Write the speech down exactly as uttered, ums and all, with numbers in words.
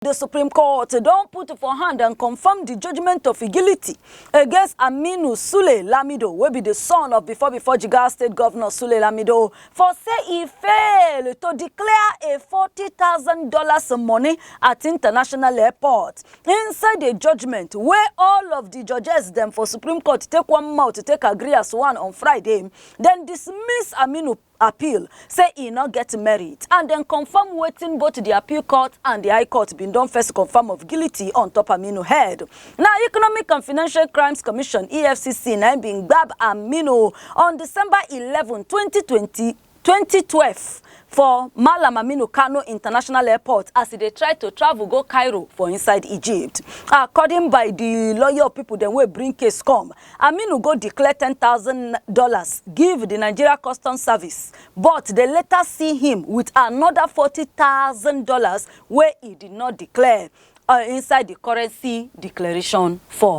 The Supreme Court don put for hand and confirm the judgment of guilty against Aminu Sule Lamido, wey be the son of before before Jigawa State Governor Sule Lamido, for say e fail to declare a forty thousand dollars money at international airport. Inside the judgment, where all of the judges dem for Supreme Court take one mouth take agree as one on Friday, dem dismiss Aminu appeal, say e no get merit, and dem confirm wetin both the appeal court and the high court bin don first confirm of guilty on top Aminu head. Na Economic and Financial Crimes Commission, E F C C, na im bin gbab Aminu on December eleven, twenty twenty, twenty twelve, for Malam Aminu Kano International Airport as e dey try to travel go Cairo for inside Egypt. According by the lawyer of people dem wey bring case come, Aminu go declare ten thousand dollars give the Nigeria Customs Service, but they later see him with another forty thousand dollars wey he did not declare uh, inside the currency declaration form.